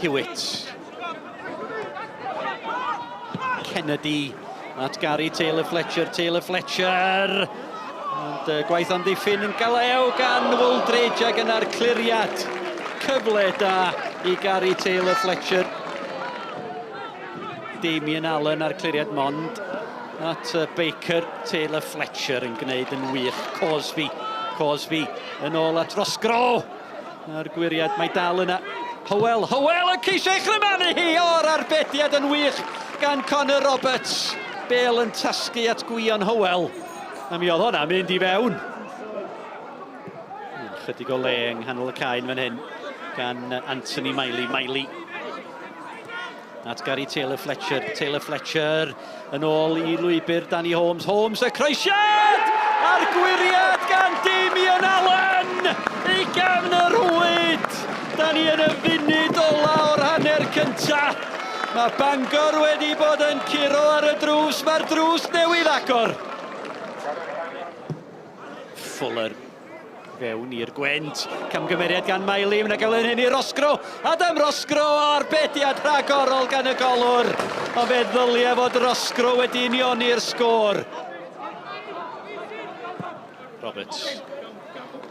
Hewitt. Kennedy at Gary Taylor Fletcher. Taylor Fletcher. Ond gwaith amddiffyn yn galew gan Wooldridge ac yna'r cliriad. Cyfle da i Gary Taylor Fletcher. Damien Allen a'r cliriad mond at Baker. Taylor Fletcher yn gwneud yn wych. Cosby. Cosby yn ôl at Roscrow. A'r gwyriad mae dal yna. Howell, Howell yn ceisio ei chrymanu hi o'r arbediad yn wych gan Connor Roberts. Bale yn tasgu at Gwion Howell. A mi oedd hwnna mynd i fewn. Chydig o le yng nghanol y caen fan hyn gan Anthony Miley. Miley at Gary Taylor Fletcher. Taylor Fletcher yn ôl i lwybr Danny Holmes. Holmes y croesiad! A'r gwyriad gan Damien Allen! I gefn y rhwyd! Da ni yn y funud ola o'r hanner cynta. Mae Bangor wedi bod yn curo ar y drws. Mae'r drws newydd agor. Fuller fewn i'r Gwent. Camgymeriad gan Miley, mae'n gael yn hyn i Roscrow. Adam Roscrow arbediad rhagorol gan y golwr. Ond fe ddylia fod Roscrow wedi unioni'r sgôr. Roberts.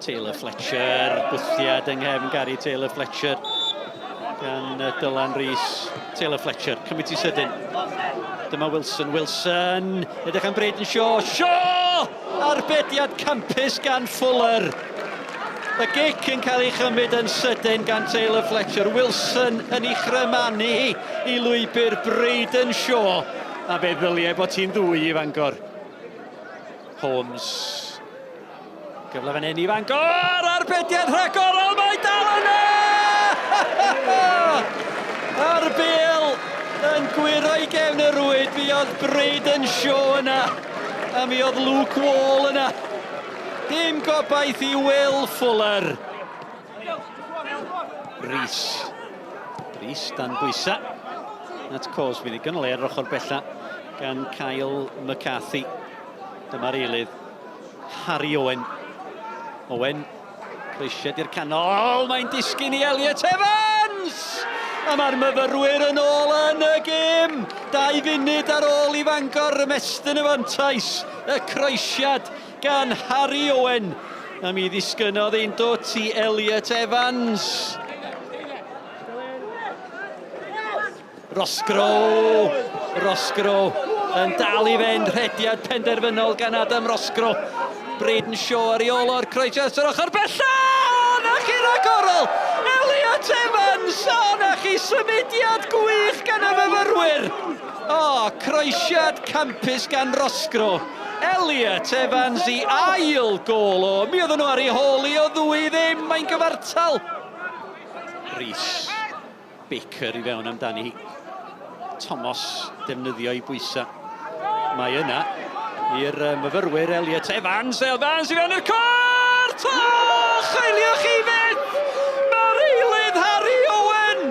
Taylor Fletcher, bwthiad yng nghefn Gary Taylor Fletcher gan Dylan Rees. Taylor Fletcher, cymryd ti sydyn. Dyma Wilson, Wilson, edrych am Braden Shaw, Shaw! Arbediad campus gan Fuller. Y gic yn cael ei chymryd yn sydyn gan Taylor Fletcher. Wilson yn ei chrymanu hi i lwybr Braden Shaw. A fe ddyliau bod hi'n ddwy i Fangor. Holmes. Gyfle fan hyn i Fangor! Arbediad rhagorol, mae dal yna! A'r bel yn gwyro i gefn y rwyd, mi oedd Braden Shaw yna, a mi oedd Luke Wall yna. Dim gobaith i Will Fuller. Rhys. Rhys dan bwysa. At Cosby, ddigon o le ar yr ochr bella gan Kyle McCarthy. Dyma'r eilydd. Harry Owen. Owen, croesiad i'r canol, mae'n disgyn i Elliot Evans! A mae'r myfyrwyr yn ôl yn y gêm! 2 funud ar ôl i Fangor ymestyn y fantais, y croesiad gan Harry Owen. A mi ddisgynnodd un dwt i Elliot Evans. Roscrow! Roscrow yn dal i fynd, rhediad penderfynol gan Adam Roscrow. Braden Shaw ar ei ôl o'r croesiad yr ochr bella! Na chi ragorol! Elliot Evans! O, na chi symudiad gwych gan y myfyrwyr! O, croesiad campus gan Roscrow. Elliot Evans i ail gôl o. Mi oedden nhw ar ei hôl i o ddwy ddim, mae'n gyfartal. Rhys. Baker i fewn amdani hi. Thomas defnyddio ei bwysau. Mae yna i'r myfyrwyr Elliot Evans. Evans i fewn i'r cwrt! O, chaeliwch chi fyth! Mae'r eilydd Harry Owen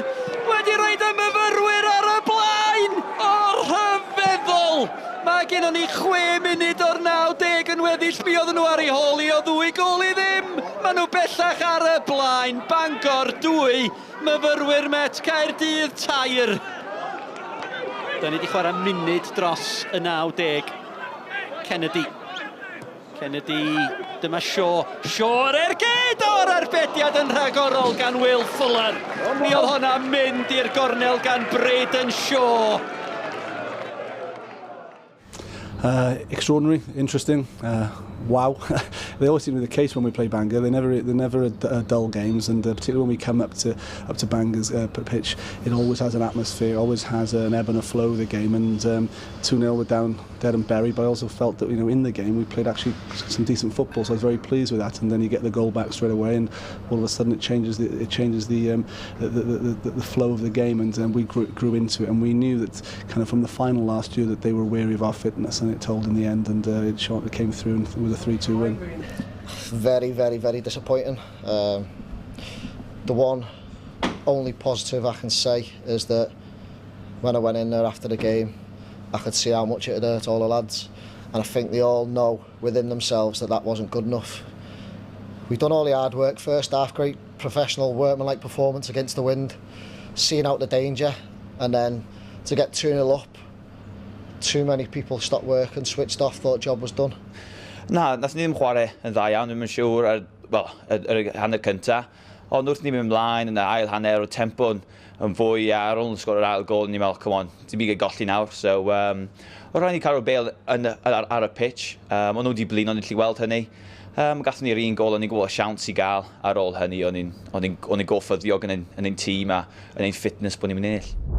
wedi rhoi y myfyrwyr ar y blaen! O, rhyfeddol! Mae gennon ni 6 munud o'r 90 yn weddill. Mi oedden nhw ar ei hôl i o ddwy gôl i ddim. Maen nhw bellach ar y blaen. Bangor 2, Myfyrwyr Met Caerdydd 3. Da ni wedi chwarae munud dros y 90. Kennedy. Kennedy, dyma Shaw. Shaw ar ergyd o'r arbediad yn rhagorol gan Will Fuller. Mi oedd hwnna mynd i'r gornel gan Braden Shaw. Extraordinary, interesting, wow. They always seem to be the case when we play Bangor. They never, they're never a dull games, and particularly when we come up to up to Bangor's pitch, it always has an atmosphere, always has an ebb and a flow of the game. And 2-0 we're down dead and buried, but I also felt that in the game we played actually some decent football, so I was very pleased with that. And then you get the goal back straight away, and all of a sudden it changes the it changes the the, the, the, the flow of the game, and we grew, grew into it, and we knew that kind of from the final last year that they were wary of our fitness, and it told in the end, and it, shot, it came through and with a 3-2 win. Very, very, very disappointing. The one only positive I can say is that when I went in there after the game, I could see how much it had hurt all the lads. And I think they all know within themselves that that wasn't good enough. We've done all the hard work. First half, great professional workmanlike performance against the wind. seeing out the danger, and then to get 2-0 up, too many people stopped working, switched off, thought job was done. Na, nath ni ddim chwarae yn dda iawn, ddim yn siŵr, ar, well, ar, ar hanner cynta. Ond wrth ni mynd ymlaen yn y ail hanner, o tempo yn, yn fwy a ar ôl yn sgor yr ail gol, ni'n meddwl, come on, ti'n byd golli nawr. So, o rhaid ni cael bêl yn, ar, ar y pitch. O'n nhw wedi blino, o'n i'n gallu gweld hynny. Gathon ni'r un gol, o'n i'n gwybod y siawns i gael ar ôl hynny, o'n i'n go ffyddiog yn ein, yn ein tîm a yn ein fitness bod ni'n mynd ennill.